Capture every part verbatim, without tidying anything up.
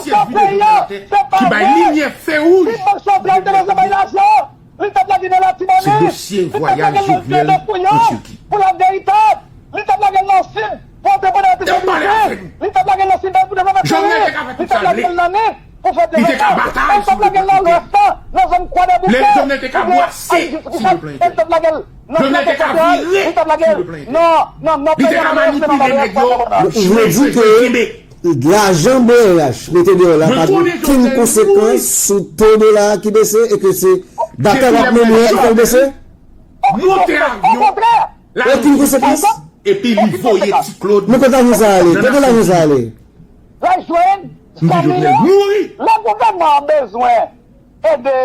Sèl videyo ki bay limyè fè wouj. Li t ap lage nan Latibonit. Li t ap lage nan Vye Fouyon. Pou la veritab. Li t ap lage nan Sid pou antreprenè pi sètifye. Li t ap lage nan Sid pou devlopman touris. Li t ap lage nan Nip pou fè devlopman. E li t ap lage nan Lwès la, nan zòn Kwadèboukè. Pou fè Ayiti ki fèt. E li t ap lage nan Plato Santral. Li t ap lage nan, nan, nan peyi an, nan Lwès la, nan Lwès la. Mwen di ke lajan B R H mete deyò la pa gen okenn konsekans sou to dola a ki bese e ke se batay l ap mennen an ki fè l bese? Monte avyon, okenn konsekans. Epi li voye Ti Claude. Men kote lajan sa ale? Kote lajan sa ale? L al jwenn fanmi l. Lè gouvènman an bezwen ede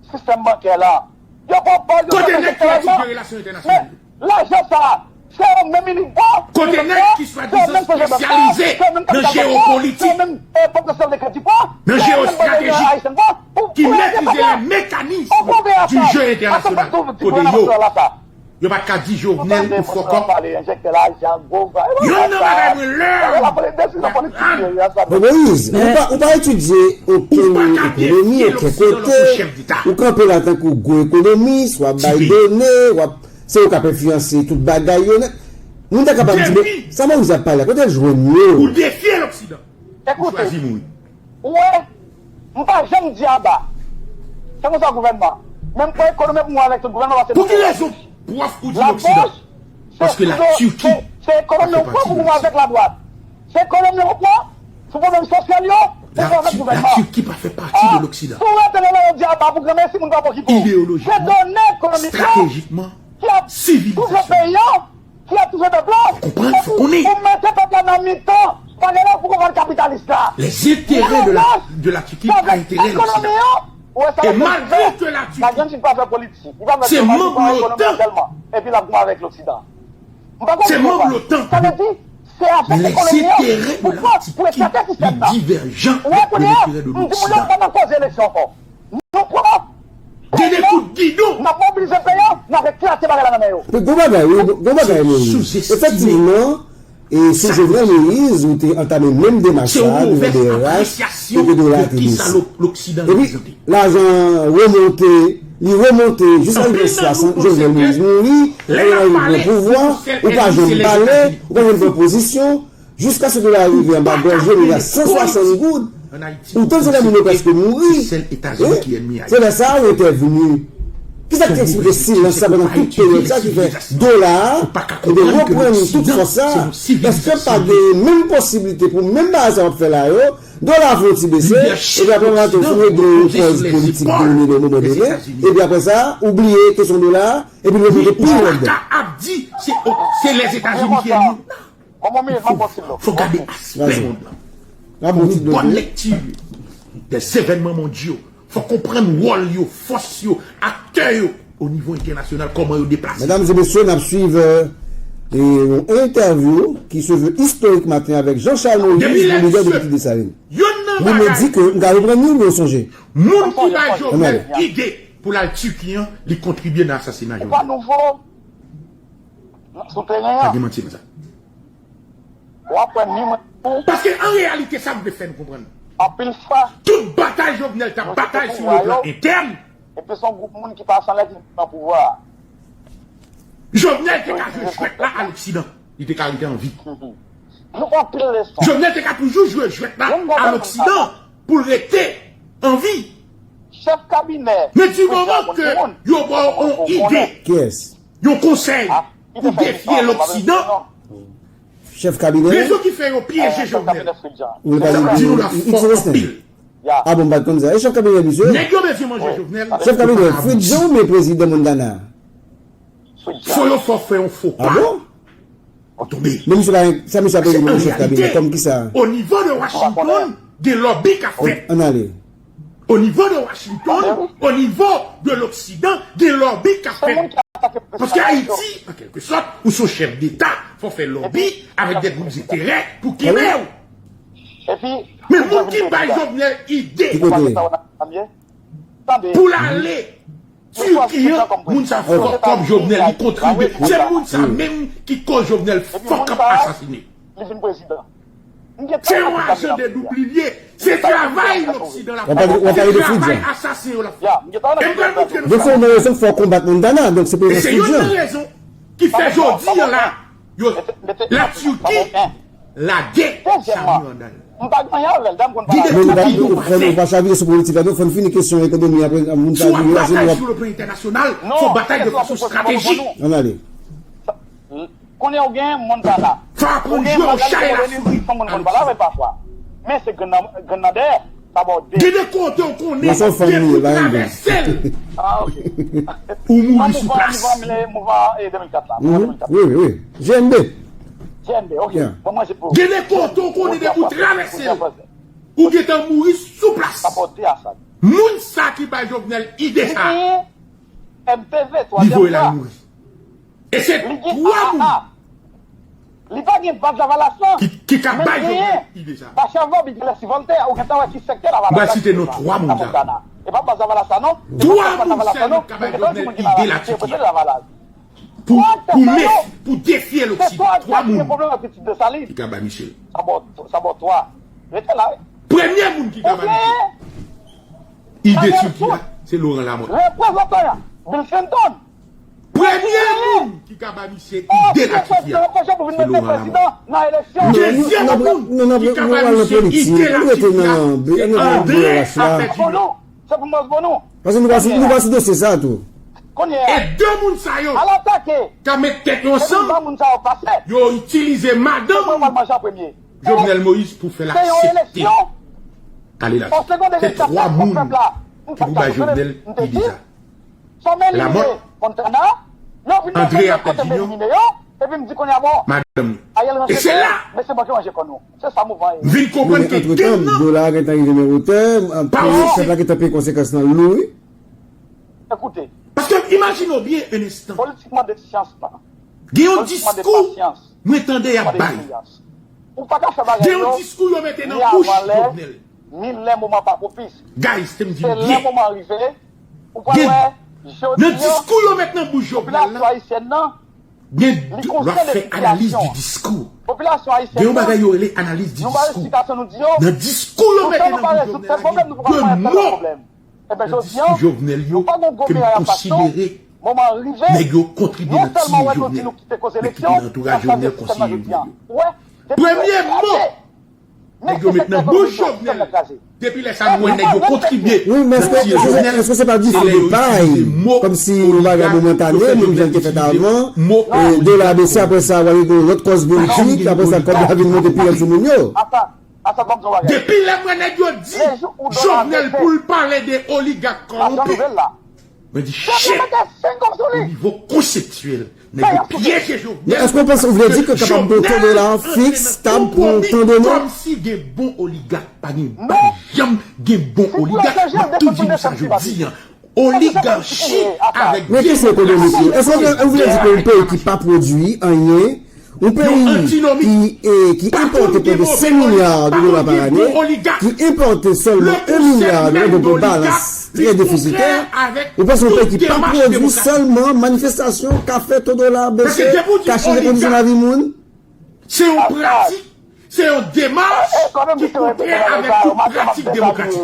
sistèm bankè la, yo poko pòz, yo poko enjekte lajan. Men lajan sa a, se yo menm inivò, kote nèg ki swadizan espesyalize nan jewopolitik, nan jewoestratejik, ki metrize les mécanismes du jeu international, kote yo, yo pa t ka di Jovenel ou fòkòp. Yonn nan bagay mwen lè. Bon, Moïse, ou pa, ou pa etidye okenn ekonomi, okenn kote. Ou kanpe la tankou gwo ekonomis, w ap bay done, w ap, se ou k ap enfliyanse tout bagay yo nèt. Moun ta kapab di, men, sa Moïse ap pale a, kote l jwenn yo? Ou defye Loksidan. Ou chwazi mouri. Ou wè, m pa janm di aba. Se konsa gouvènman. Men m pran ekonomi pou mwen avèk tout gouvènman paske... Pou ki rezon pwòf ou di Loksidan? Paske la Tiki pa fè pati de Loksidan. Se ekonomi ou pran pou mwen avèk ladwat. Se ekonomi ou pran sou pwoblèm sosyal yo pou mwen avèk gouvènman. La Tiki pa fè pati de Loksidan. Si w rete nan yo di aba pou granmesi, moun pa okipe w. Ideolojikman, estratejikman, sivilizasyon. Ki ap toufe peyi an, ki ap toufe pèp la, fò konprann, fò konnen. Pou mete pèp la nan mitan bagay la pou konprann kapitalis la. Les intérêts de la, de la Turquie à intérêt l'Occident. Et malgré que la Turquie, se manm l'OTAN, epi l ap goumen avèk Loksidan. M pa konn konprann. Se manm l'OTAN. Sa vle di, se afè ekonomi an pou pran, pou eklate sistèm nan. Ou wè kounye a, m di moun yo pa nan koze eleksyon ankò. Nou pran. Gen de kout gidon. N ap mobilize peyi an, n ap eklate bagay la nan men yo. Gon bagay, wi, gon bagay, Moïse. Efektivman, e sou Jovenel Moïse, ou te antame menm demach sa a devan B R H, e ke dola a te bese. Epi, lajan remonte, li remonte, jiska rive swasant, Jovenel Moïse mouri, lè l rive pran pouvwa, ou pa janm pale, ou pa janm pran pozisyon, jiskaske dola a rive anba gòj yo, li a san swasant goud. Ou tann se lè moun yo prèske mouri. Se lè sa a ou entèvini. Kisa ki te eksplike silans sa pandan tout peryòd sa ki fè dola a, ebyen, reprann tout fòs sa? Èske pa gen menm posiblite pou menm bagay sa w ap fè la yo, dola a fè yon ti bese, epi apre w ap fin regle yon kòz politik done nan yon moman done, epi apre sa, ou bliye kesyon dola a, epi l remonte pi rèd. Ou pa ka ap di se, se Lèzetazini ki ènmi w. Fò, fò gade aspè mond lan. Fò gen yon bòn lekti des événements mondiaux. Fò konprann wòl yo, fòs yo, aktè yo o nivo entènasyonal, kòman yo deplase. Mesdames et messieurs, n ap swiv, euh, e, yon entèvyou ki se veut historique maten avèk Jean Charles Moïse, le leader de Petite Dessalines. Li menm di ke, m ka reprann li, men w sonje. Moun ki bay Jovenel ide pou l al Tiki an, li kontribye nan asasina Jovenel. Sou teren an. Pa gen manti nan sa. W ap wè ni mwen tou. Paske an reyalite, sa m vle fè nou konprann. Anpil fwa. Tout batay Jovenel t ap batay sou le plan entèn. Epi se yon gwoup moun ki pa san lè ki nan pouvwa a. Jovenel te ka jwe jwèt la a Loksidan. Li te ka rete an vi. Nou anpil leson. Jovenel te ka toujou jwe jwèt la a Loksidan pou l rete an vi. Chèf kabinè. Men di moman ke yo ba w yon ide, yon konsèy pou defye Loksidan. Chèf kabinè. Rezon ki fè yo pyeje Jovenel. Ou vle pale de X Rosten? Ah bon, m pa t konn sa. E chèf kabinè misye? Nèg yo bezwen manje Jovenel. Chèf kabinè, Fritz Jean oubyen prezidan Montana? Fò yo fè w fè yon fo pa. Ah bon? Ou tonbe. Men misye pa, sa misye ap rele chèf kabinè kòm kisa? O nivo de Washington, gen lòbi k ap fèt. Ann ale. O nivo de Washington, o nivo de Loksidan, gen lòbi k ap fèt. Paske Ayiti, an kèlke sòt, ou se yon chèf deta, fò w fè lòbi avèk de gwoup enterè pou kenbe w. Men moun ki bay Jovenel ide pou l ale Tiki an, moun sa fòk kòb Jovenel, li kontribye. Se moun sa menm ki koz Jovenel fòk ap asasine. Se yon ajan de doub li ye. Se travay Loksidan l ap fè. W ap pale de Fridjan. Se travay asasen yo l ap fè. E m pral montre nou sa. Donk se yon rezon fò konbat Montana. Donk se prezans Fridjan. E se youn nan rezon ki fè jodi an la, yo, Latiki lage sa yo anndan l. M pa gen anyen avè l, dam konn pale avè l. Men nou pa, nou pa chavire sou politik la, non, fò n fini kesyon ekonomi apre, moun sa vini la, se nou ap. Si w ap batay sou le plan entènasyonal, fò w batay de fason estratejik. Ann ale. Kounye a ou gen Montana. Fò w aprann jwe yon chay lafri. Fò moun konn pale avè l pafwa. Men se grenn nan, grenn nan dèyè. Sa ba w de. Gen de kote w konnen depi w travèse l, ou mouri sou plas. Mouvan, mouvan, mouvan, e, de mil kat la. Mouvan de mil kat. Wi, wi, wi. G N B. G N B, ok. Bon, mwen se pou. Gen de kote w konnen depi w travèse l, ou gentan mouri sou plas. Sa ba w de a sa. Moun sa ki bay Jovenel ide sa. M T V, li voye l al mouri. E se twa moun. Li pa gen baz Lavalas lan. Ki, ki ka bay Jovenel ide sa. Bachava, Bigel, Sivoltè, ou gentan wè ki sektè Lavalas. M pral site non twa moun sa. E pa baz Lavalas la non. Twa moun sèl yo k ka bay Jovenel ide Latiki. Pou, pou mef, pou defye Loksidan. Twa moun ki ka bay misye. Sa ba w twa. Rete la wi. Premye moun ki ka bay misye ide Tiki a, se Laurent Lamothe. Reprezantan Bill Clinton. Premye moun ki ka ba misye ide Latiki a, se Laurent Lamothe. Dezyèm moun ki ka ba misye ide Latiki a, se André Alfred Junior. Se pou mwen, se pou nou. Paske nou pa sou, nou pa sou dosye sa tou. E de moun sa yo ka met tèt yo ansanm, yo itilize madanm Jovenel Moïse pou fè l aksepte ale Latiki. Se twa moun ki pou bay Jovenel ide sa. Lamothe, André Alfred Junior, madanm li. E se la m vin konprann ke gang nan dola gentan rive nan wotè, pèp la gentan peye konsekans lan lou wi. Paske imajine w byen, yon enstan. Gen yon diskou mwen tande y ap bay. Gen yon diskou yo mete nan bouch Jovenel. Guys, te m di nou byen. Nan diskou yo met nan bouch Jovenel la, gen, lè w ap fè analiz di diskou. Gen yon bagay yo rele analiz di diskou. Nan diskou yo mete nan bouch Jovenel la, gen de mo nan diskou Jovenel yo ke m konsidere nèg yo kontribye nan tiye Jovenel. Nèg ki te nan antouraj Jovenel konsiye Jovenel yo. Premye mo nèg yo met nan bouch Jovenel. Depi lè sa nou wè nèg yo kontribye nan tiye Jovenel. Èske se pa dife de pay? Kòmsi yon bagay momantane, menm jan l te fèt avan, dola bese, apre sa, w al gen yon lòt kòz politik, apre sa, kòb la vin monte pi rèd sou moun yo. Depi lè m wè nèg yo di Jovenel pou l pale de oligak kòwonpi, mwen di shit! O nivo konseptyèl, nèg yo pyeje Jovenel. Men èske w panse, ou vle di ke kapab gen yon to dola fiks, stab pou yon tan de mwa? Kòmsi gen bon oligak, pa gen, pa janm gen bon oligak. M ap tou di nou sa jodi a. Oligachi avèk demokrasi. Men kesyon ekonomik yo. Èske ou vle di ke yon peyi ki pa pwodui anyen, yon peyi ki, e, ki enpòte plis de senk milya de dola pa ane, ki enpòte sèlman en milya de dola, donk yon balans trè defisitè, ou panse yon peyi ki pa pwodui sèlman manifestasyon, kafe, to dola bese, ka chanje kondisyon lavi moun? Se yon pratik, se yon demach ki kontrè avèk tout pratik demokratik.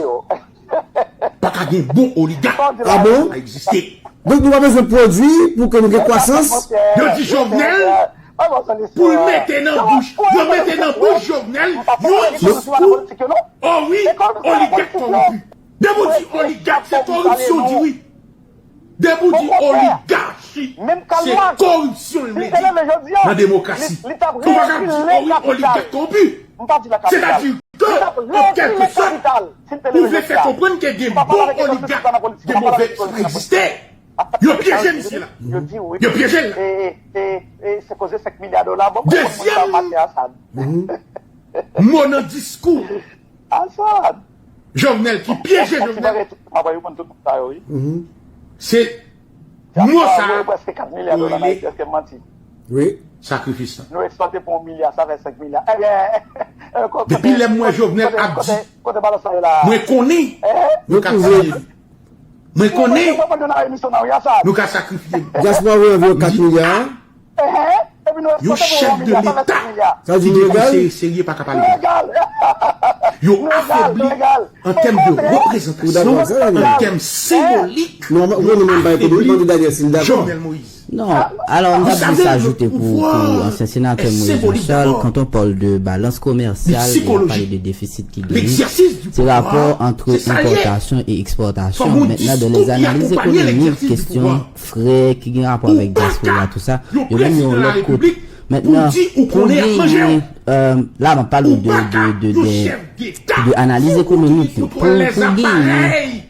Pa ka gen bon oligak. Ah bon? Pa egziste. Donk nou pa bezwen pwodui pou ke nou gen kwasans? Yo di Jovenel, pou l mete nan bouch, yo mete nan bouch Jovenel yon diskou. Oh wi, oligak kòwonpi. Depi w di oligak, se koripsyon w di wi. Depi w di oligachi, se koripsyon l vle di nan demokrasi. Ou pa ka di, oh wi, oligak kòwonpi. Sètadi ke, an kèlke sòt, ou vle fè konprann ke gen bon oligak, gen move, sa pa egziste. Yo pyeje misye la. Yo pyeje l la. Dezyèm mo nan diskou Jovenel ki pyeje Jovenel. Se mo sa a yo rele sakrifis lan. Depi lè m wè Jovenel ap di, mwen konnen nou ka fè l. Mwen konnen nou ka sakrifye m. Dyaspora voye anviwon kat milya. Yon chèf de leta ki gen konseye serye pa ka pale konsa. Yo afebli an tèm de reprezantasyon, an tèm senbolik. Yo afebli Jovenel Moïse. Non, alò, m t ap jis ajoute pou, pou ansyen senatè Moïse Jean Charles, quand on parle de balance commerciale, e ap pale de defisit ki genyen, se rapò ant enpòtasyon e ekspòtasyon. Mentnan, dans les analyses économiques, kesyon frè ki gen rapò avèk dyaspora, tou sa, yo menm yo yon lòt kote. Mentnan, pou genyen, la, m ap pale w de, de, de, de, de analiz ekonomik yo. Pou, pou genyen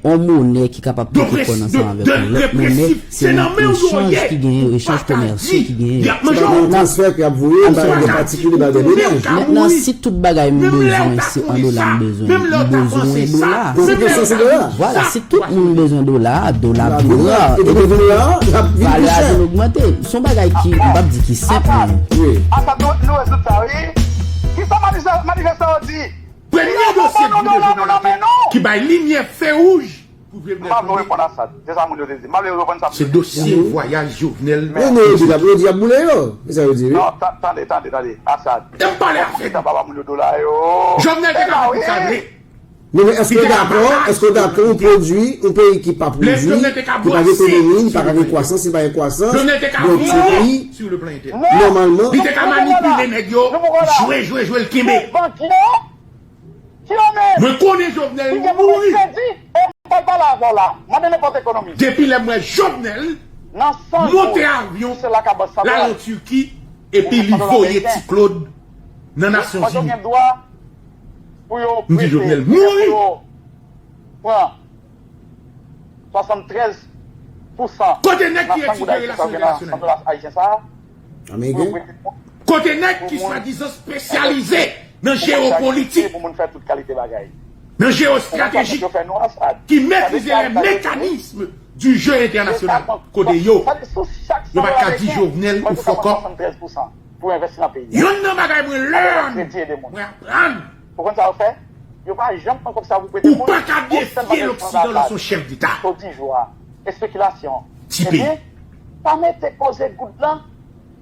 yon monè ki kapab pote kò ansanm avèk yon lòt monè, se yon echanj ki genyen, echanj komèsyal ki genyen. Se pa yon transfè k ap voye bay de patikilye, bay de benen. Mentnan, si tout bagay m bezwen, se an dola m bezwen, m bezwen dola. Vwala, si tout moun bezwen dola, dola ap vin ra, epi valè a vin ogmante. Se yon bagay ki, m p ap di ki senp, men. Wi. Asad, nou, nou rezoud sa, wi. Kisa manifè-, manifestan yo di? Premye dosye k vide Jovenel Moïse ki bay limyè fe wouj pou Jovenel tounen. M pa vle reponn Asad. Se sa moun yo te di. M pa vle reponn sa moun yo te di. Se dosye vwayaj Jovenel. Men non, yo di l ap, yo di y ap boule yo. Se sa yo di, wi. Non, tande, tande, tande. Asad. E m pale avèk ou. Papa moun yo dola yo. Jovenel te ka fè tout sa l vle. Non, men èske w dakò, èske w dakò yon pwodui, yon peyi ki pa pwodui, ki pa gen ekonomi, li pa ka gen kwasans, li pa gen kwasans, donk se peyi, nòmalman. Li te ka manipile nèg yo, jwe, jwe, jwe, l kenbe. Mwen konnen Jovenel mouri. Depi lè m wè Jovenel monte avyon, l al an Tiki, epi li voye Ti Claude nan Nasyonzini. M di Jovenel mouri. Kote nèg ki etidye relasyon entènasyonal? Kote nèg ki swadizan espesyalize nan jewopolitik? Nan jewostrateji? Ki metrize les mécanismes du jeu international? Kote yo? Yo pa t ka di Jovenel ou fòkòp. Youn nan bagay mwen learn, mwen aprann. Ou pa ka defye Loksidan lè w se yon chèf deta. Ti peyi. Pa mete koze goud lan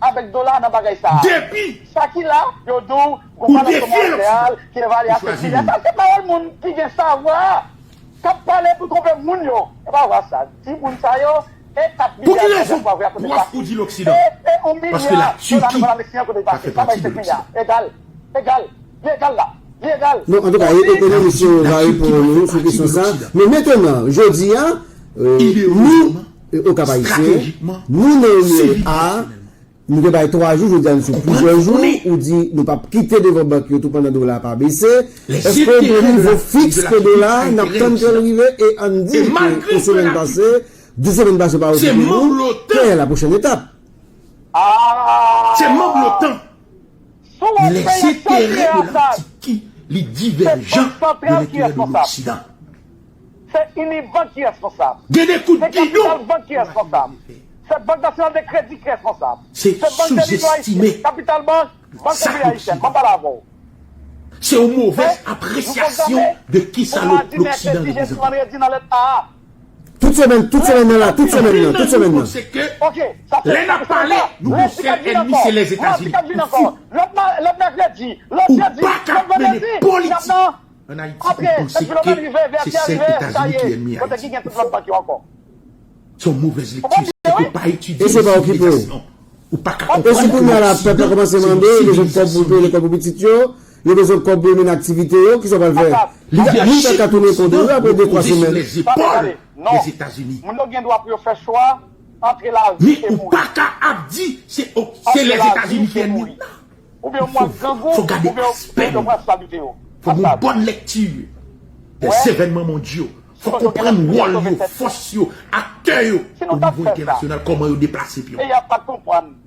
avèk dola nan bagay sa. Depi sa ki la, yo di w gon balans komèsyal ki evalye a senk milya. Sa se pawòl moun ki gen savwa k ap pale pou twonpe moun yo. E pa vwa sa. Timoun sa yo, e kat milya nan dyaspora vre akote Lafrik. E, e yon milya dola nan men Meksiken akote l pase. Sa bay senk milya. Egal. Egal. Li egal la. Li egal. Non, antouka, ekonomis yo va reponn nou sou kesyon sa. Men mentnan, jodi a, nou, Okap Ayisyen, nou nan yon nivo a, nou te bay twa jou, jodi a nou sou plizyè jou, ou di nou p ap kite devan bank yo tou pandan dola a pa bese. Èske w gen yon nivo fiks pou dola a, n ap tann ke l rive, e ann di ke yon semèn pase, de semèn pase pa okipe nou, kèl la pwochèn etap? Se manm l'OTAN. Lèzenterè de la Tiki li divèjan de lenterè de Loksidan. Se Unibank ki responsab. Gen de kout bidon. Se Kapital Bank ki responsab. Se Bank Nasyonal de Kredi ki responsab. Se Bank de Lizon Ayisyen, Kapital Bank, Bank Popilè Ayisyèn. Mwen pale avè w. Se yon movèz apresyasyon de kisa Loksidan reprezante. Tout semèn, tout semèn nan la, tout semèn nan, tout semèn nan. Lè n ap pale, nou gon sèl ènmi, se Lèzetazini. Ou fou. Ou pa ka mennen politik ann Ayiti pou panse ke se sèl Etazini ki ènmi Ayiti. Se yon movèz lekti, se ke w pa etidye sivilizasyon. Ou pa ka konprann ke Loksidan se yon sivilizasyon. Yo bezwen kòb pou yo mennen aktivite yo, kisa w pral fè? Moun pa ka tounen kont yo apre de, twa semèn. Lezetazini. Moun yo gen dwa pou yo fè chwa antre lavi e mouri. Men ou pa ka ap di se, se Lèzetazini ki ènmi w nan. Oubyen w ap grangou, oubyen w pran responsabilite w. Fò w gen yon bòn lekti dè zevènman mondyal. Fò w konprann wòl yo, fòs yo, aktè yo o nivo entènasyonal, kòman yo deplase pye yo. Peyi a pa t konprann.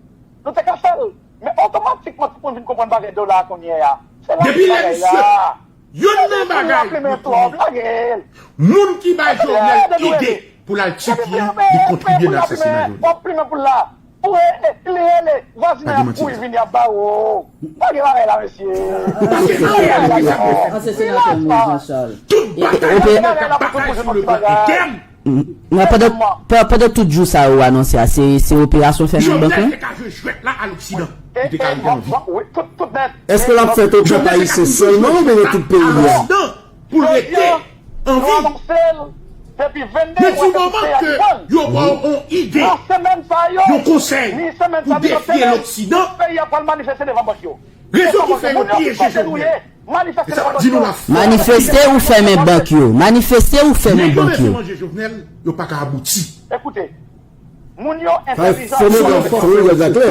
Nou te ka fè l. Men otomatikman tout moun vin konprann bagay dola a kounye a. Se la ki bagay la. Youn nan bagay yo konnen, moun ki bay Jovenel ide pou l al Tiki an, li kontribye nan asasina Jovenel. Pa gen manti nan sa. Ou pa gen anyen a di sa. Tout batay Jovenel t ap batay sou le plan entèn, Nan pandan, pandan tout jou sa yo anonse a, se, se operasyon fèmen bank lan? Jovenel te ka jwe jwèt la a loksidan. Li te ka rive an vi. Èske l ap fèt o pèp ayisyen sèlman oubyen nan tout peyi a? Pou l rete an vi. Men di moman ke yo ba w yon ide, yon konsèy pou defye loksidan, rezon ki fè yo pyeje Jovenel. Manifeste ou fèmen bank yo. Manifeste ou fèmen bank yo. Nèg yo mete manje Jovenel, yo pa ka abouti. Ekoute, moun yo entèlijan. Fèmen bank, fèmen bank la klè.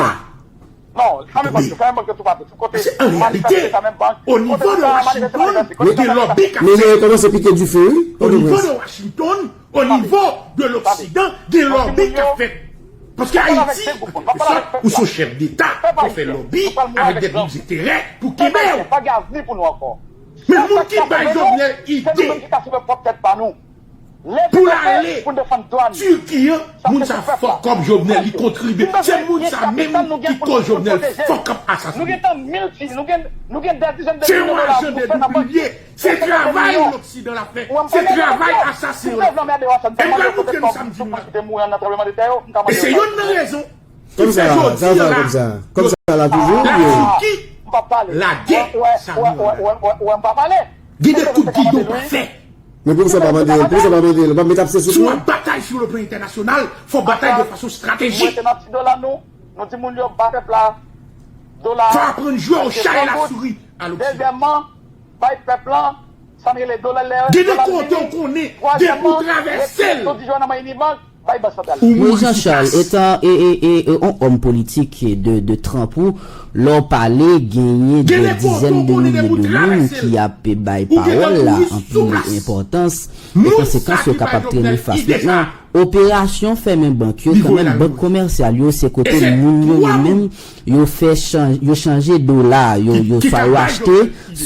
Non, fèmen bank yo, fèmen bank yo toupatou. Tout kote. Paske an reyalite, o nivo de Washington, gen lòbi k ap fèt. Men yo kòmanse pike dife, wi. O nivo de Washington, o nivo de loksidan, gen lòbi k ap fèt. Paske Ayiti, ou se yon chèf deta, ou fè lòbi avèk de gwo enterè pou kenbe w. Men moun ki bay Jovenel ide pou l ale Tiki an, moun sa fuck up Jovenel, li kontribye. Se moun sa menm ki koz Jovenel fuck up asasinen. Se yon ajan de bouklye. Se travay loksidan l ap fè. Se travay asasen yo l ap fè. E m pral montre nou sa m di nou la. E se youn nan rezon ki fè jodi a la, la Tiki lage sa nou an la. Gen de kout gidon pa fè. Men poukisa w pa mande l? Poukisa w pa mande l? Ou pa met apse sou nou? Si w ap batay sou le plan entènasyonal, fò w batay de fason estratejik. Mwen te nan ti dola nou, nou di moun yo ba pèp la dola. Fò w aprann jwe au chat et la souris a loksidan. Dezyèmman, bay pèp lan, sa n rele dola lè. Gen de kote w konnen, depi w travèse l, ou mouri sou sa. Wi, Jean Charles, etan e, e, e, e, on òm politik de, de tranp ou, lè w pale, genyen dè dizèn de milye de moun ki ap bay pawòl la anpil enpòtans, e konsekans yo kapab trè nefas. Mentnan, operasyon fèmen bank yo, kanmenm, bank komèsyal yo, se kote moun yo, yo menm, yo fè chan-, yo chanje dola, yo, yo swa yo achte,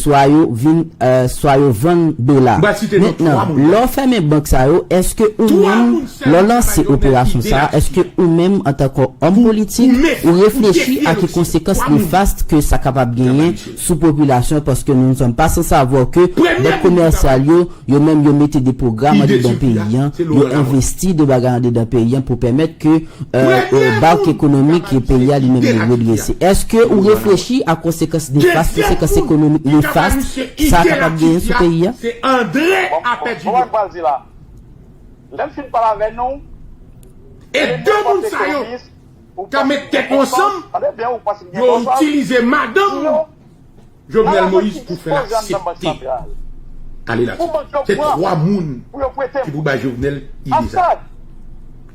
swa yo vin, euh, swa yo vann dola. Mentnan, lè w fèmen bank sa yo, èske ou menm, lè w lanse operasyon sa a, èske ou menm, antanke òm politik, ou reflechi a ki konsekans nefas ke sa kapab genyen sou popilasyon, paske nous ne sommes pas sans savoir ke bank komèsyal yo, yo menm, yo mete de pwogram andedan peyi an, yo envesti de bagay andedan peyi an pou pèmèt ke euh, euh, bak ekonomik peyi a li menm li redrese. Èske ou reflechi a konsekans nefas, konsekans ekonomik nefas sa kapab genyen sou peyi a? Se André a pèdi yo. Lè m fin pale avè nou, e de moun sa yo ka met tèt yo ansanm, yo itilize madanm Jovenel Moïse pou fè l aksepte ale la. Se twa moun ki pou bay Jovenel ide sa.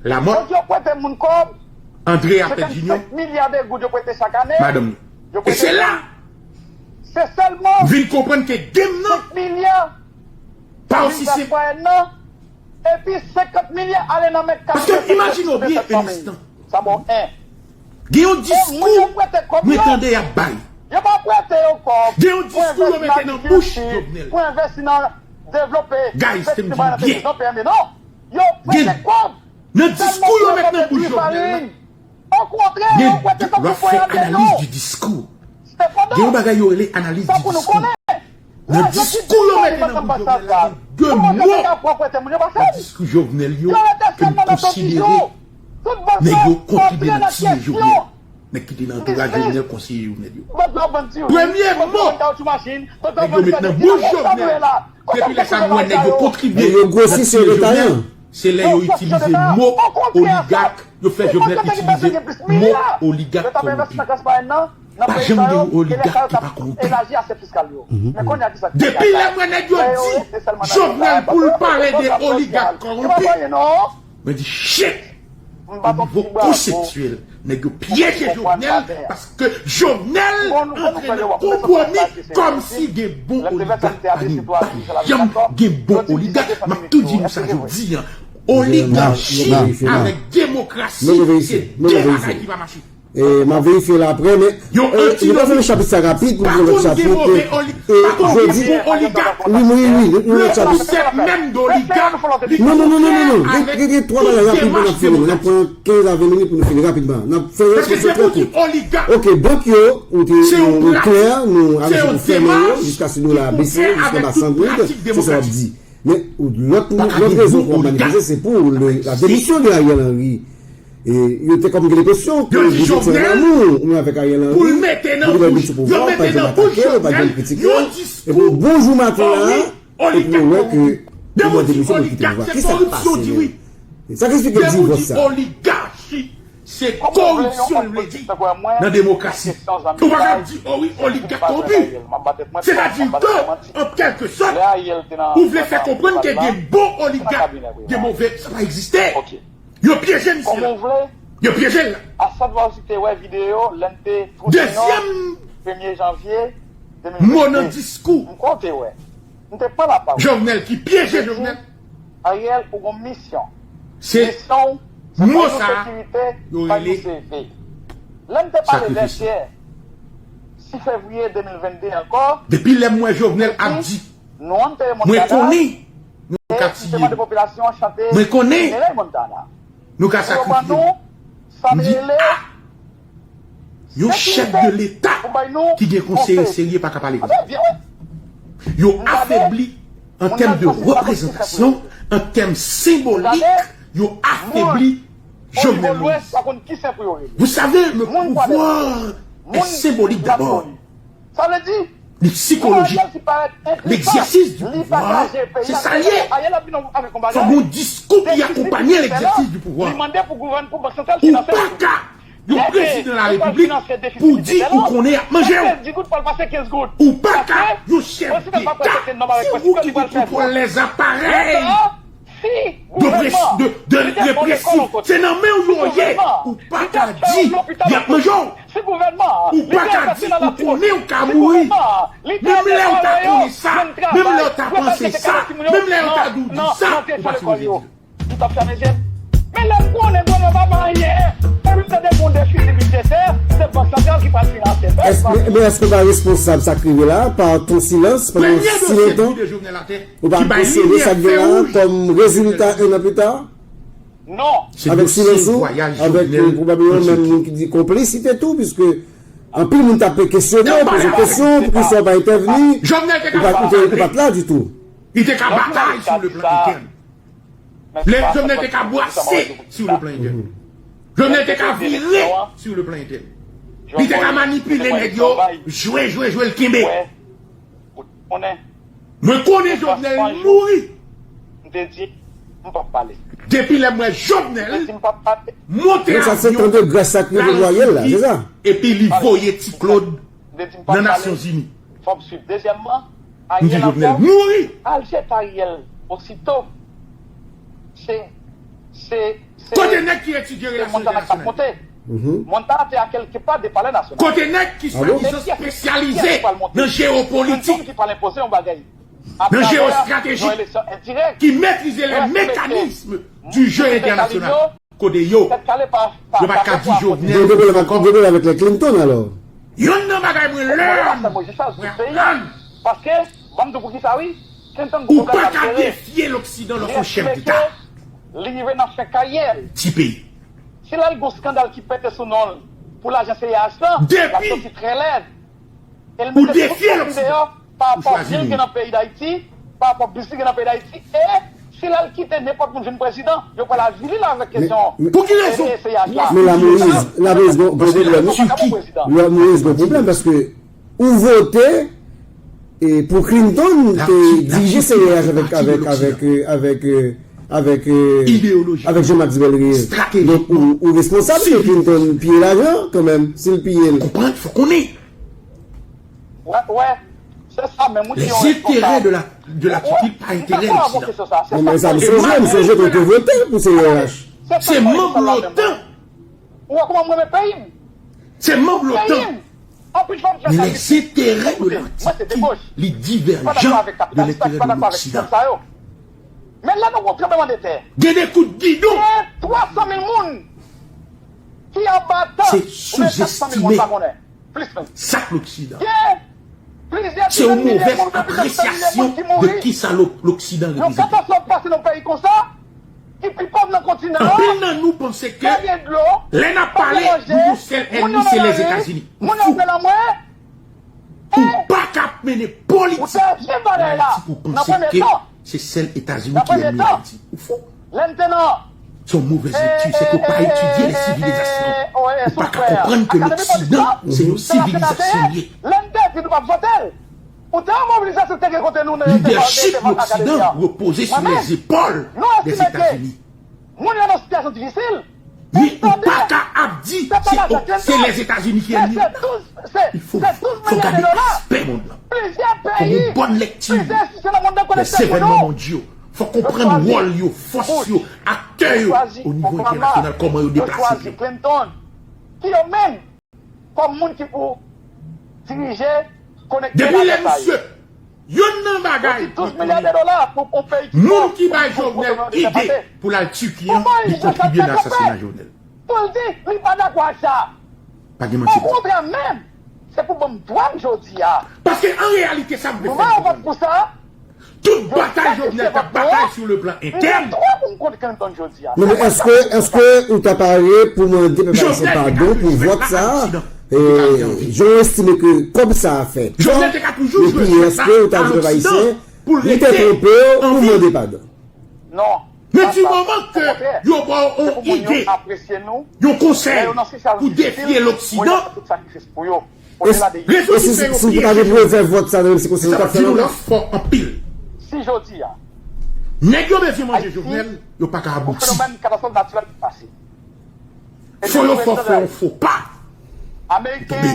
Lamòt, André Apèt Junior, madanm li. E se la m vin konprann ke game nan pa osi senp. Epi senkant milya ale nan men. Paske imajine w byen, Elistan. Sa bon, en. Gen yon diskou mwen tande y ap bay. Yo pa prete yo kòb. Gen yon diskou yo mete nan bouch Jovenel. Pou envesti nan devlope. Guys, se m di nou byen. Yo prete kòb. Nan diskou yo met nan bouch Jovenel la, gen lè w fè analiz di diskou. Gen yon bagay yo rele analiz di diskou. Nan diskou yo mete nan bouch Jovenel la, gen de mo nan diskou Jovenel yo ke nou konsidere nèg yo kontribye nan tiye Jovenel. Nèg ki te nan antouraj Jovenel, konseye Jovenel yo. Premye mo nèg yo met nan bouch Jovenel, depi lè sa m wè nèg yo kontribye nan tiye Jovenel, se lè yo itilize mo oligak, yo fè Jovenel itilize mo oligak kòwonpi. Pa janm gen yon oligak ki pa kòwonpi. Depi lè m wè nèg yo di Jovenel pou l pale de oligak kòwonpi, mwen di shit! O nivo konseptyèl, nèg yo pyeje Jovenel paske Jovenel antre nan konpwomi kòmsi gen bon oligak pa gen. Pa janm gen bon oligak. M ap tou di nou sa jodi a. Oligachi avèk demokrasi se de bagay ki pa mache. E m ap verifye l apre, men nou pral fèmen chapit sa rapid pou nou pran lòt chapit. E jodi, wi, wi, wi, nou lòt chapit. Non, non, non, non, non, non. Gen, gen, gen twa bagay rapidman n ap fini. N ap pran kenz a ven minit pou nou fini rapidman. N ap fè yo trè kout. Ok, bank yo, nou te, nou, nou klè, nou anonse pou fèmen yo jiska si dola a bese, jiska ba san goud, se sa w ap di. Men lòt lòt rezon pou w manifeste, se pou la demisyon de Ariel Henry. E yo te kòm gen enpresyon ke yo te fè lanmou ou menm avèk Ariel Henry, pou li mete nan bouch Jovenel yon diskou. Epi bon jou maten la, epi yo wè ke li mande misye pou kite pouvwa. Kisa k pase menm? Sa k eksplike divòs sa? Oligachi, se koripsyon l vle di nan demokrasi. Ou pa ka di, o wi, oligak kòwonpi. Sètadi ke, an kèlke sòt, ou vle fè konprann ke gen bon oligak, gen move, sa pa egziste. Yo pyeje misye la. Yo pyeje l la. Dezyèm mo nan diskou Jovenel ki pyeje Jovenel. Ariel, ou gon misyon. Se mo sa yo rele sakrifis. Lè m te pale lè syè sis fevriye de mil venn de ankò, depi lè m wè Jovenel ap di, mwen konnen nou ka tiye nou. Mwen konnen nou ka sakrifye nou. M di, a, yon chèf de Leta ki gen konseye serye pa ka pale konsa. Yo afebli an tèm de reprezantasyon, an tèm senbolik, yo afebli Jovenel Moïse. Vous savez, le pouvoir est symbolique d'abord. Li sikolojik. L'exercice du pouvoir, se sa l ye. Fòk gon diskou ki akonpanye l'exercice du pouvoir. Ou pa ka yon prezidan larepiblik pou di ou konnen y ap manje w. Ou pa ka yon chèf deta, si ou kite kontwòl lèzaparèy de, de represif, se nan men w yo ye, ou pa ka di y ap manje w. Ou pa ka di ou konnen ou ka mouri. Menm lè ou ta konnen sa, menm lè ou ta panse sa, menm lè yo ta di w di sa, ou pa sipoze di l. M t ap fèmen je m. Men lè m konnen gouvènman pa fè anyen, epi m tande gon defisi bidjetè, se Bank Santral ki pral finanse. Men èske w pa responsab sa k rive la, pa ton silans pandan si lontan? Ou pa konsere sa k gen la kòm rezilta en an pita? Non. Avèk silans ou, avèk pwobableman menm moun ki di konplisite tou, piske anpil moun t ap kesyone, poze kesyon, poukisa w pa entèvni, ou pa t la ditou. Li te ka batay sou le plan entèn. Jovenel te ka bwase sou le plan entèn. Jovenel te ka vire sou le plan entèn. Li te ka manipile nèg yo, jwe, jwe, jwe, l kenbe. Mwen konnen Jovenel mouri. Depi lè m wè Jovenel monte avyon, epi li voye Ti Claude nan Nasyonzini. Fò m swiv. Dezyèmman, Ariel ankò. Al jete Ariel osito. Se, se, se. Kote nèg ki etidye relasyon entènasyonal? Montana te a kèlke pa de Palè Nasyonal. Kote nèg ki swadizan espesyalize nan jewopolitik, nan jewostrateji, ki metrize les mécanismes du jeu international? Kote yo? Yo pa t ka di Jovenel. Gen pwoblèm avèk lè Clinton alò. Yonn nan bagay mwen learn, mwen aprann. Paske, ban m di w poukisa wi. Ou pa ka defye loksidan lè w se yon chèf deta. Li rive nan fen karyè l. Ti peyi. Se lè l gon skandal ki pete sou non l pou lajan C I H lan, l ap soti trè lèd. Ou defye loksidan. Pa rapò byen gen nan peyi Dayiti, pa rapò biznis gen nan peyi Dayiti, e si l al kite nenpòt moun vin prezidan, yo pral avili l avèk kesyon. Pou ki rezon? Men la Moïse, la Moïse gon pwoblèm. Sur qui? La Moïse gon pwoblèm paske ou vote e pou Clinton te dirije C I H avèk avèk avèk avèk avèk avèk Jean-Marc Dubèlrier. Donk ou responsab ke Clinton piye lajan kanmenm, si l piye l. Konprann, fò konnen. Wè, wè. Se sa menm, wi. Les intérêts de la, de la Turquie pa enterè Loksidan. Men sa m sonje, m sonje ke w te vote pou C I H. Se manm l'OTAN. Ou wè kòman m renmen peyi m? Se manm l'OTAN. Men les intérêts de la Turquie, li diverjan de l'intérêt de l'Occident. Men lè nou gon tranblemanntè, gen de kout gidon. Gen twa san mil moun ki anba tan, oubyen kat san mil moun, m pa konnen. Plis menm. Sa k Loksidan. Se yon movèz apresyasyon de kisa Loksidan reprezante. Yon katastwòf pase nan peyi konsa, ki pi pòv nan kontinan an. Anpil nan nou panse ke lè n ap pale, nou gon sèl ènmi, se Lèzetazini. Ou fou. Ou pa ka ap mennen politik nan Ayiti pou w panse ke Se sèl Etazini ki ènmi Ayiti. Ou fou. Se yon movèz lekti, se ke w pa etidye lè sivilizasyon. Ou pa ka konprann ke Loksidan se yon sivilizasyon li ye. Lidèchip Loksidan repoze sou lèzetòl Lèzetazini. Moun yo nan sitiyasyon difisil. Men ou pa ka ap di se Lèzetazini ki ènmi nou. Il faut, fò gade aspè mond lan. Fò gen yon bòn lekti des événements mondiaux. Fò konprann wòl yo, fòs yo, aktè yo o nivo entènasyonal, kòman yo deplase yo. Ki yo menm kòm moun ki pou dirije konekte Depi lè misye, youn nan bagay mwen konnen, moun ki bay Jovenel ide pou l al Tiki an, li kontribye nan asasina Jovenel. Pou l di li pa dakò ak sa. Pa gen manti. Okontrè menm, se pou ban m dwa m jodi a. Paske an reyalite sa m vle fè nou konprann. Tout batay Jovenel t ap batay sou le plan entèn. Non, men èske, èske ou ta pare pou mande pèp ayisyen padon pou vòt sa a? E, jan w estime ke kòb sa a fè tan, epi èske ou ta di pèp ayisyen, li te twonpe w pou mande padon? Men di moman ke yo ba w yon ide, yon konsèy pou defye Loksidan, E si, e si, si w ta gen pou refè vòt sa nan menm sikonstans ou t ap fè l ankò? Si jodi a, nèg yo bezwen manje Jovenel, yo pa ka abouti. Fò yo fò fè yon fo pa pou tonbe.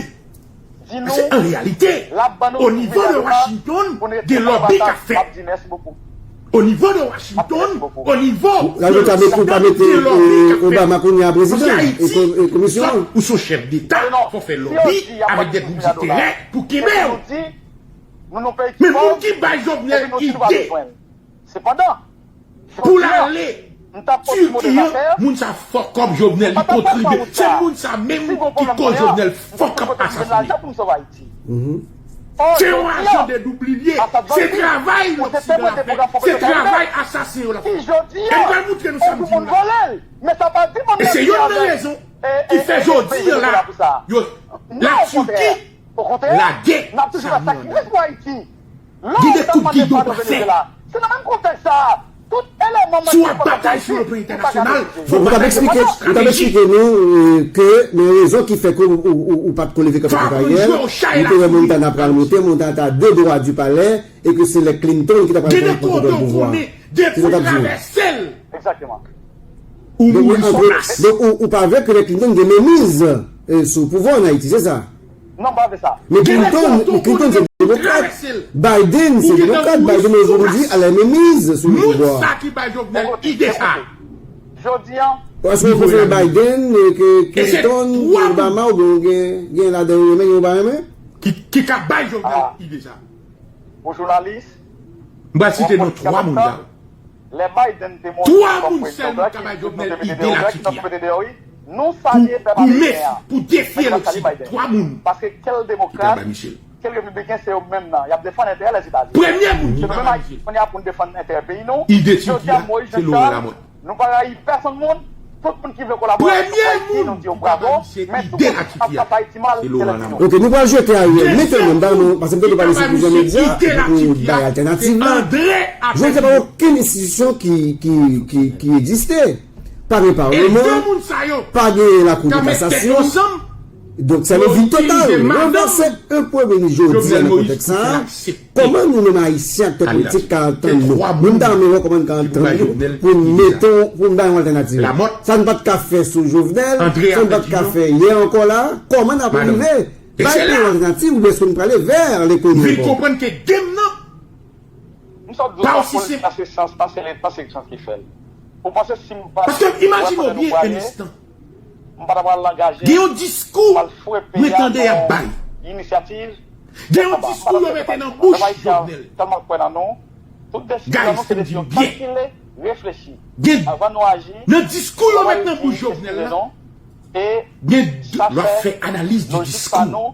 Paske an reyalite, o nivo de Washington, gen lòbi k ap fèt. O nivo de Washington, o nivo... La, yo ka mete, yo ka mete, e, Obama kounye a prezidan e komisyon an. Ou se yon chèf deta, fò fè lòbi avèk dèt moun se terè pou kenbe w. Men moun ki bay Jovenel ide pou l ale Tiki an, moun sa fòk kòb Jovenel, li kontribye. Se moun sa menm ki koz Jovenel fòk ap asasine. Se yon ajan de doub li ye. Se travay Loksidan l ap fè. Se travay asasen yo l ap fè. E m pral moutre nou sa m di nou la. E se youn nan rezon ki fè jodi a la, yo, Latiki lage zam yo ann. Gen de kout gidon w ap fè. Si w ap batay sou le plan entènasyonal, fò w ap gen yon estrateji. Ou t ap eksplike nou, e, ke men rezon ki fè ke ou, ou, ou, ou pa t ko leve kanpe kont Ariel, ou te wè Montana pral monte, Montana ta de do a di palè, e ke se lè Clinton ki ta pral pran kontwòl pouvwa. Se sa w t ap di nou. Egzakteman. Ou mouri sou plas. Donk, ou, ou pa vle ke lè Clinton gen menmiz, e, sou pouvwa an Ayiti, se sa? Non, m pa vle sa. Men Clinton, Clinton se demokrat. Biden se demokrat. Biden ozodwi a la menmiz sou le pouvwa. Moun sa ki bay Jovenel ide sa. Jodi an. Èske ou prefere Biden, e, ke Clinton, ke Obama, oubyen gen, gen ladan yo renmen, gen yo pa renmen? Ki, ki ka bay Jovenel ide sa. Pou jounalis, m pral site non twa moun la. Lè Biden te monte kòm prezidan, nou te mete deyò, nou te mete deyò, wi. Nou salye pèp ameriken an. Pou defye Loksidan, twa moun. Paske kèl demokrat, kèl repibliken, se yo menm nan y ap defann enterè Lèzetazini. Premye moun ki pa bay Michel. Se nou menm Ayisyen kounye a pou n defann enterè peyi nou. Jodi a, Moyiz Jan Chal, nou pa rayi pèsonn moun. Tout moun ki vle kolabore avèk Ayiti, nou di yo bravo. Men tout moun ap fè Ayiti mal, se lènmi nou. Ok, nou pral jete Ariel mentnan, paske m te pale sou plizyè medya, pou bay altènativ la. Jodi a pa okenn enstitisyon ki, ki, ki, ki egziste. Pa gen palman, pa gen lakou de kasasyon. Donk, se le vid total. Ranvèse yon premye minis jodi a nan kontèks sa a. Kòman nou menm Ayisyen, aktè politik, ka antann nou? Mwen, m ta renmen wè kòman n ka antann nou pou n mete, pou n bay yon altènativ. Sa n pa t ka fè sou Jovenel, sa n pa t ka fè yè ankò la, kòman n ap rive bay yon altènativ, oubyen èske n prale vè lekonomi ankò? M sot di w sa, politik pa se syans, pa se leta, se syans ki fè l. Ou panse si m pa... Paske imajine w byen, Ernestan. M pa ta pral angaje, gen yon diskou mwen tande y ap bay. Gen yon diskou yo mete nan bouch Jovenel. Tèlman kwè nan nou, tout desizyon nou se desizyon kalkile, reflechi avan nou aji. Nan diskou yo mete nan bouch Jovenel la, gen, lè w ap fè analiz de diskou,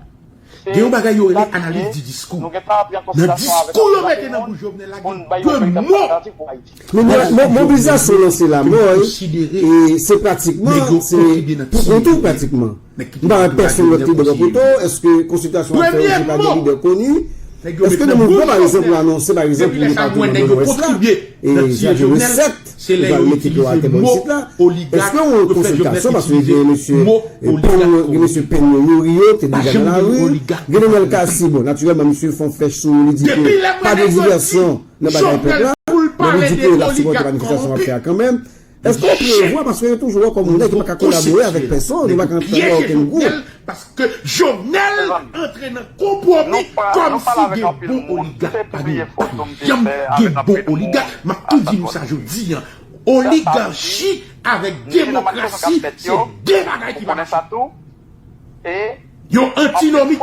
gen yon bagay yo rele analiz de diskou. Nan diskou yo mete nan bouch Jovenel la, gen de mo. Men mo-, mo-, mobilizasyon lanse Lamòy, e se pratikman, se pou kont ou pratikman. M pa wè pèsonn lòt ki bò poto, èske konsiltasyon ap fèt, se pa gen lidè koni, Èske gen mouvman, pa egzanp, pou anonse, pa egzanp, pou depatman Nòdwès la, e sa gen resèt, yo pral mete dlo atè bò isit la? Èske yon konsiltasyon, paske gen mesye Pènyo, gen mesye Pènyo Youri yo, te deja nan lari, gen Nenel Cassy, bon, natirèlman, misye fè yon flèch sou ou, li di ke pa de divèsyon nan bagay pèp la, men li di ke l ap sipòte manifestasyon w ap fè a kanmenm. Èske w prevwa, paske yo toujou wè w kòm yon nèg ki pa ka kolabore avek pèsonn, ou pa ka antre nan okenn gwoup? Paske Jovenel antre nan konpwomi kòmsi gen bon oligak. Pa gen, pa janm gen bon oligak. M ap tou di nou sa jodi a. Oligachi avèk demokrasi, se de bagay ki pa mache. Yo antinomik.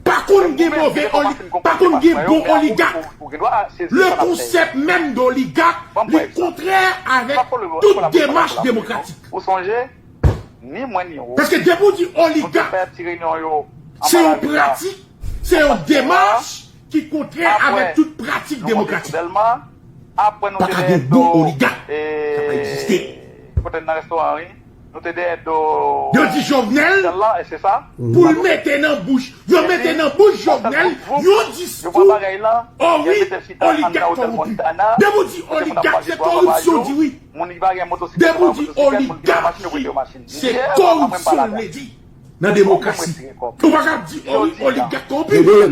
Pa konn gen move oli-, pa konn gen bon oligak. Le konsèp menm de oligak, li kontrè avèk tout demach demokratik. Paske depi w di oligak, se yon pratik, se yon demach ki kontrè avèk tout pratik demokratik. Pa ka gen bon oligak, sa pa egziste. Yo di Jovenel pou l mete nan bouch, yo mete nan bouch Jovenel yon diskou. O wi, oligak kòwonpi. Depi w di oligak, se kòripsyon w di wi. Depi w di oligachi, se kòripsyon w vle di nan demokrasi. Ou pa ka di, o wi, oligak kòwonpi. Sètadi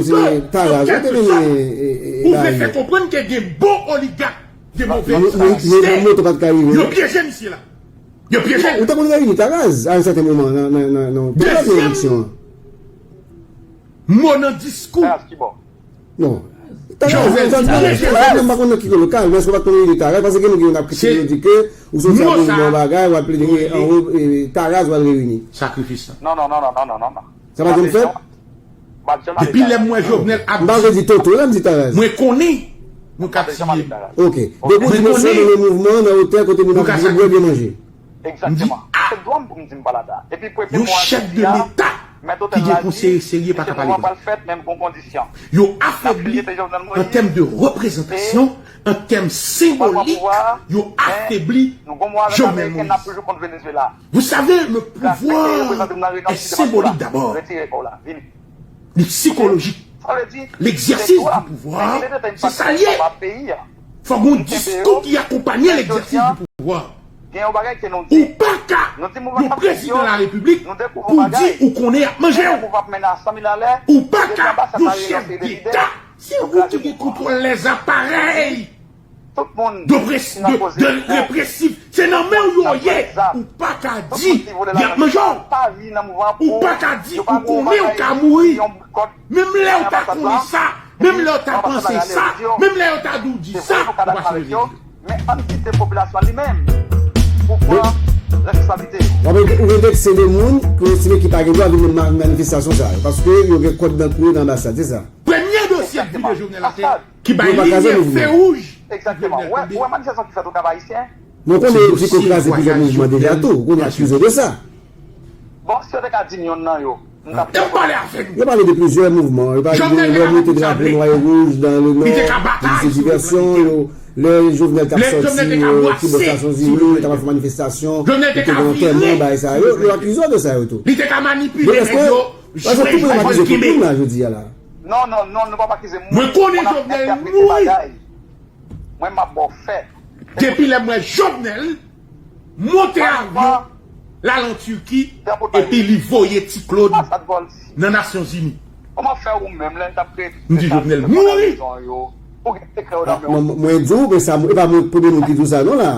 ke, an kèlkesòt, ou vle fè konprann ke gen bon oligak, gen move gangstè. Yo pyeje misye la. Yo pyeje l. Ou te konn reyini Taraz a yon sèten moman nan, nan, nan, nan, nan eleksyon an. Mo nan diskou. Non. Taraz, Jovenel, m pa konn nan ki lokal, men èske w pa t konn reyini Taraz? Paske gen moun ki konn ap kritike, yo di ke ou soti ak mouvman bagay, w al plede anwo, e, Taraz w al reyini. Sakrifis la. Non, non, non, non, non, non, non, non. Sa pa janm fèt? Depi lè m wè Jovenel ap di, m pa vle di Toto, lè m di Taraz. Mwen konnen nou ka tiye. Ok. Depi w di mesye nan yon mouvman, nan otè kote moun ap byen bwè, byen manje. Egzakteman. Se dwa m pou m di m pa la da. Epi premye mo a jodi a, Mèt Otèl la di, misye di mouvman pral fèt, men m gon kondisyon. Yo afebli an tèm de reprezantasyon, an tèm senbolik, yo afebli Jovenel Moïse. Vous savez, le pouvoir est symbolique d'abord. Li sikolojik. L'exercice du pouvoir, se sa l ye. Fòk gon diskou ki akonpanye l'exercice du pouvoir. Ou pa ka, yon prezidan la repiblik, pou di ou konnen y ap manje w. Ou pa ka, yon chèf deta, se ou ki gen kontwòl lèzaparèy de, de, de represif. Se nan men w yo ye. Ou pa ka di y ap manje w. Ou pa ka di ou konnen ou ka mouri. Menm lè w ta konnen sa, menm lè w ta panse sa, menm lè yo ta di w di sa, ou pa chanje vye. Men ann kite popilasyon an li menm pou pran responsablite yo. W ap, ou gen vekse de moun ke w estime ki pa gen dwa vin nan ma-, manifestasyon sa yo, paske yo gen kòd nan kou yo nan anbasad, se sa? Premye dosye k vide Jovenel atè, ki bay limyè fè wouj. Egzakteman. Ou wè, ou wè manifestasyon ki fèt Okap Ayisyen? Men w konnen yo di ke yo kraze plizyè mouvman deja tou, ou konnen akize w de sa. Bon, si yo te ka di m yonn nan yo, m t ap... Yo pale avè nou. Yo pale de plizyè mouvman, yo pale de lè yo mete drapo nwa e wouj nan le nò, yo di se divèsyon, yo, lè Jovenel t ap sòti, euh, Kibòs Nasyonzini, yo t ap fè manifestasyon, yo te gen antèman, bagay sa yo, yo akize w de sa yo tou. Li te ka manipile nèg yo, jwe ak bòl kenbe. Non, non, non, nou p ap akize moun. Mwen konnen Jovenel mouri. Mwen, m ap ba w fè. Depi lè m wè Jovenel monte avyon, l al an Tiki, epi li voye Ti Claude nan Nasyonzini. Kòman fè ou menm lè n t ap kreye... M di Jovenel mouri. Ou gen sekrè yo nan men w. Mwen, mwen di w, men sa, e pa mwen premye moun ki di w sa non la.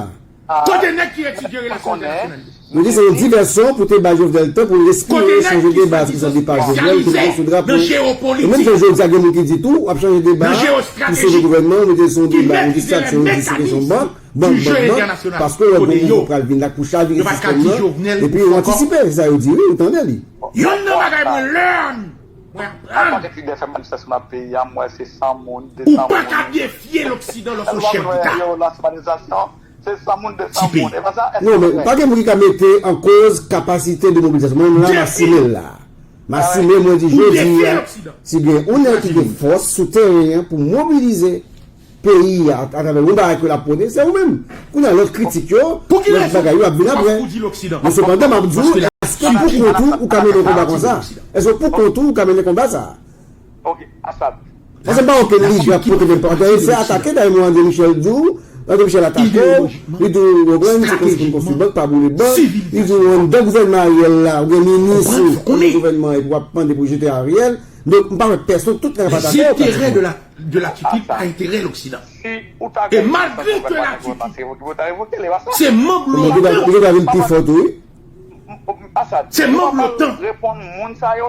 Kote nèg ki etidye relasyon entènasyonal yo? Nou di se yon divèsyon pou te bay Jovenel tan pou l respire, chanje deba sou sa ki pa Jovenel, pou l pran sou drapo. E menm jan jodi a gen moun ki di tou, w ap chanje deba pou sove gouvènman, ou mete l sou yon deba, yon distraksyon, ou di se kesyon bank, bank, bank, bank, paske w wè gwo mouvman pral vin la pou chavire sistèm nan, epi w antisipe, se sa yo di, wi, ou tande li. Yonn nan bagay mwen learn, mwen aprann. Ou pa ka defye Loksidan lè w se yon chèf deta. Se san moun, de san moun. E pa sa, èske... Non, men pa gen moun ki ka mete an koz kapasite de mobilizasyon. Mwen menm la, m asime l la. M asime, mwen di jodi a, si gen yon nèg ki gen fòs sou teren an pou mobilize peyi a atravè yon bagay ke l ap pwone, se ou menm. Kounye a, lòt kritik yo, lòt bagay yo ap vin apre. Men sepandan, m ap di w, èske pou kont ou, ou ka mennen konba konsa? Èske pou kont ou, ou ka mennen konba sa? Ok, Assad. Sa se pa okenn lidè k ap pote nenpòt anyen, se atake. Dayè mwen, André Michel di w, André Michel atake w, li di w, w konprann, se konstwi, konstwi bank, pa boule bank, li di w anndan gouvènman Ariel la, ou gen minis ou nan gouvènman epi w ap mande pou jete Ariel. Donk, m pa wè pèsonn, tout nèg ap atake w, pratikman. De la Turquie par intérêt l'Occident. Et malgré que la Turquie, c'est membre de l'OTAN. Li gentan vin pi fò tou, wi. C'est membre de l'OTAN.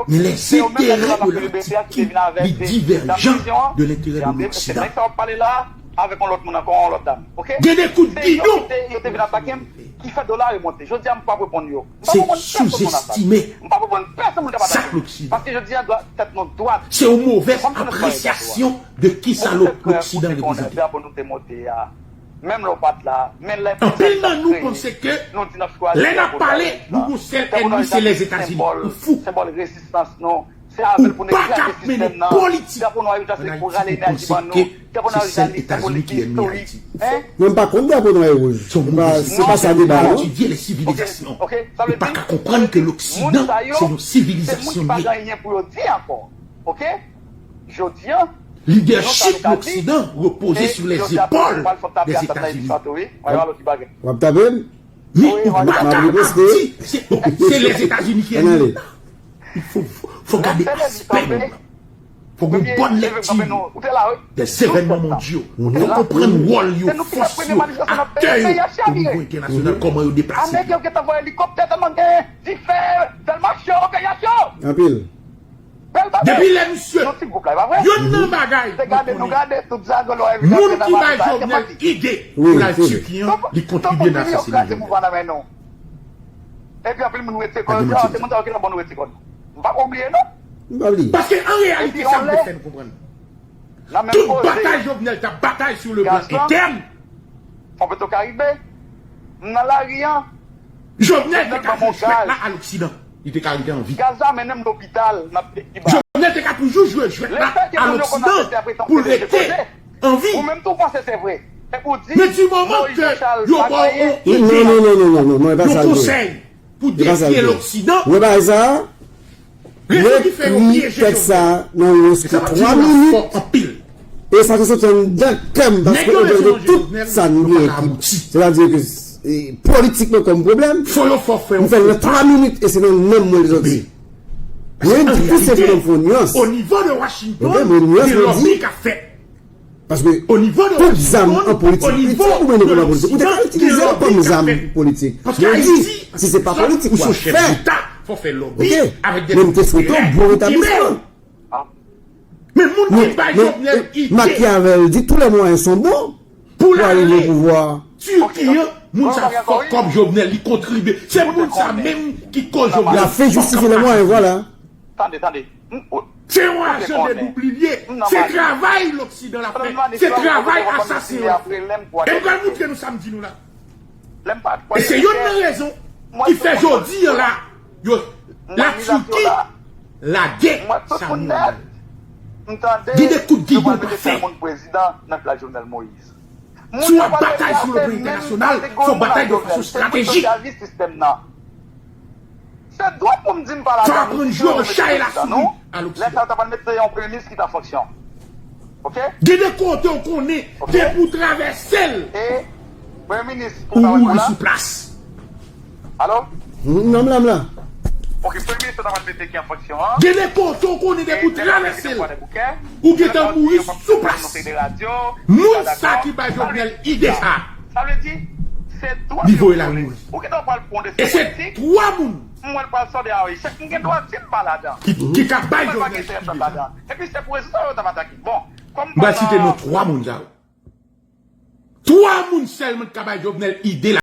Mais les intérêts de la Turquie, ils divergent de l'intérêt de l'Occident. Gen de kout gidon. Ki fè dola remonte. Jodi a m p ap reponn yo. M p ap reponn pèsonn moun Assad. M p ap reponn pèsonn moun k ap atake m. Paske jodi a tèt nou dwat. Se yon movèz apresyasyon de kisa Loksidan reprezante. Anpil nan nou panse ke lè n ap pale, nou gon sèl ènmi, se Lèzetazini. Ou fou. Ou pa ka ap mennen politik an Ayiti pou panse ke se sèl Etazini ki ènmi Ayiti. Ou fou. Mwen m pa kont drapo nwa e wouj. Se pa sa deba a non. Etidye lè sivilizasyon. Ou pa ka konprann ke Loksidan se yon sivilizasyon li ye. Lidèchip Loksidan repoze sou lèzepòl dèzetazini. W ap tape m? Wi, ou pa ka ap di se Lèzetazini ki ènmi nou. Fò gade aspè nou. Fò gen bòn lekti des événements mondiaux. Fò konprann wòl yo, fòs yo, aktè yo o nivo entènasyonal, kòman yo deplase. Anpil. Depi lè misye, youn nan bagay nou konnen, moun ki bay Jovenel ide pou l al Tiki an, li kontribye nan asasina Jovenel. Epi anpil moun rete kò yo, se moun sa yo ki nan bon rete kò nou. M pa ka bliye non. M pa bliye. Paske an reyalite, sa m te fè nou konprann. Tout batay Jovenel t ap batay sou le plan entèn. Fon Petro Karibe. M nan lari an. Jovenel te ka jwe jwèt la a Loksidan. Li te ka rete an vi. Gaz la mennen m lopital nan peyi Kiba. Jovenel te ka toujou jwe jwèt la a Loksidan pou l rete an vi. Ou menm tou w panse se vre. Men di moman ke yo ba w yon ide, yon konsèy pou defye Loksidan, rezon ki fè yo pyeje Jovenel. Nèg yo te sonje Jovenel, yo pa ka abouti. Fò yo fè w fè yon kou. M fè l nan twa minit e se nan nanm mwen li soti. Mwen di tou senpleman fè yon nyans. O nivo de Washington, gen lòbi k ap fèt. Paske tout zam an politik, li di ou mennen kòm politik, ou te ka itilize l kòm zam politik. Mwen di, si se pa politik w ap fè, oke, men m te swete w bon retablisman. Men moun ki bay Jovenel ide, Machiavel di tous les moyens sont bons pour arriver au pouvoir. Tiki an, moun sa fòk kòm Jovenel, li kontribye. Se moun sa menm ki koz Jovenel. La fin justifie les moyens, voilà. Tande, tande. Se yon ajan de doub li ye. Se travay Loksidan l ap fè. Se travay asasen yo l ap fè. E m pral moutre nou sa m di nou la. E se youn nan rezon ki fè jodi a la, yo, Latiki lage sa moun nan. Gen de kout gidon pa fè. Si w ap batay sou le plan entènasyonal, fò w batay de fason estratejik. Se dwat pou m di m pa ladan nou, si yo rete prezidan nou, lè sa yo ta pral mete yon premye minis ki t an fonksyon. Oke? Gen de kote w konnen, depi w travèse l, ou mouri sou plas. Alo? Non, m la, m la. Oke, premye minis yo ta pral mete ki an fonksyon an. Gen de kote w konnen, depi w travèse l, ou gentan mouri sou plas. Moun sa ki bay Jovenel ide sa, li voye l al mouri. E se twa moun M wè l pral sòde a wi. Chèk m gen dwa di m pa ladan. Ki, ki ka bay Jovenel ide. Epi se pou rezon sa yo t ap atake. Bon, kòm m pa nan. M pral site non twa moun sa yo. Twa moun sèlman ki ka bay Jovenel ide